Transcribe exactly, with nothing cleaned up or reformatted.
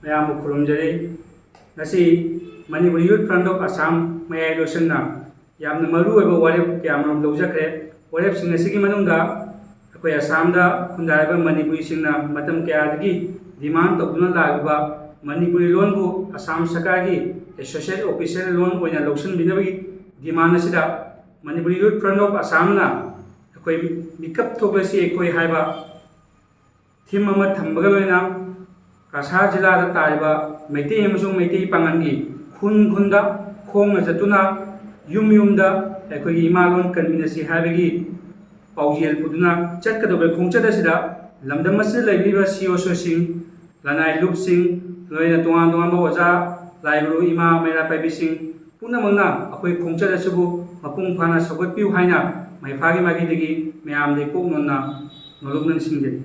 ꯃꯌꯥꯝꯕꯨ ꯈꯨꯔꯨꯝꯖꯔꯤ꯫ ꯉꯁꯤ Manipuri Youth Front of Assam ꯃꯌꯥꯏ ꯂꯣꯏꯁꯪꯅ ꯌꯥꯝꯅ ꯃꯔꯨ ꯑꯣꯏꯕ ꯋꯥꯔꯦꯞ ꯀꯌꯥ ꯑꯃꯔꯣꯝ ꯂꯧꯖꯈ꯭ꯔꯦ꯫ ꯋꯥꯔꯦꯞꯁꯤꯡ ꯑꯁꯤꯒꯤ ꯃꯅꯨꯡꯗ ꯑꯩꯈꯣꯏ ꯑꯁꯥꯝꯗ ꯈꯨꯟꯗꯥꯔꯤꯕ ꯃꯅꯤꯄꯨꯔꯤꯁꯤꯡꯅ ꯃꯇꯝ ꯀꯌꯥꯗꯒꯤ demand ꯇꯧꯗꯨꯅ ꯂꯥꯛꯂꯤꯕ ꯃꯅꯤꯄꯨꯔꯤ ꯂꯣꯟꯕꯨ ꯑꯁꯥꯝ ꯁꯔꯀꯥꯔꯒꯤ associate official ꯂꯣꯟ ꯑꯣꯏꯅ ꯂꯧꯁꯤꯟꯕꯤꯅꯕꯒꯤ demand ꯑꯁꯤꯗ Manipuri Youth Front of Assamꯅ ꯑꯩꯈꯣꯏ ꯃꯤꯀꯞ ꯊꯣꯛꯂꯁꯤ ꯑꯩꯈꯣꯏ ꯍꯥꯏꯕ theme ꯑꯃ ꯊꯝꯕꯒ ꯂꯣꯏꯅꯅ ꯀꯁꯥꯔ ꯖꯤꯂꯥꯗ ꯇꯥꯔꯤꯕ ꯃꯩꯇꯩ ꯑꯃꯁꯨꯡ ꯃꯩꯇꯩ ꯄꯥꯉꯜꯒꯤ ꯈꯨꯟ ꯈꯨꯟꯗ ꯈꯣꯡꯅ ꯆꯠꯇꯨꯅ ꯌꯨꯝ ꯌꯨꯝꯗ ꯑꯩꯈꯣꯏꯒꯤ ꯏꯃꯥ ꯂꯣꯟ ꯀꯟꯃꯤꯟꯅꯁꯤ ꯍꯥꯏꯕꯒꯤ ꯄꯥꯎꯖꯦꯜ ꯄꯨꯗꯨꯅ ꯆꯠꯀꯗꯧꯔꯤꯕ ꯈꯣꯡꯆꯠ ꯑꯁꯤꯗ ꯂꯝꯗꯝ ꯑꯁꯤꯗ ꯂꯩꯕꯤꯔꯤꯕ C O C ꯁꯤꯡ, ꯂꯅꯥꯏ ꯂꯨꯞꯁꯤꯡ, ꯂꯣꯏꯅ ꯇꯣꯉꯥꯟ ꯇꯣꯉꯥꯟꯕ ꯑꯣꯖꯥ, ꯂꯥꯏ ꯒꯨꯔꯨ, ꯏꯃꯥ ꯃꯩꯔꯥ ꯄꯥꯏꯕꯤꯁꯤꯡ ꯄꯨꯝꯅꯃꯛꯅ ꯑꯩꯈꯣꯏ ꯈꯣꯡꯆꯠ ꯑꯁꯤꯕꯨ ꯃꯄꯨꯡ ꯐꯥꯅ ꯁꯧꯒꯠꯄꯤꯌꯨ ꯍꯥꯏꯅ ꯃꯩꯐꯥꯒꯤ ꯃꯥꯏꯀꯩꯗꯒꯤ ꯃꯌꯥꯝꯗ ꯏꯀꯣꯛ ꯅꯣꯟꯅ ꯅꯣꯂꯨꯛ ꯅꯤꯡꯁꯤꯡꯖꯔꯤ꯫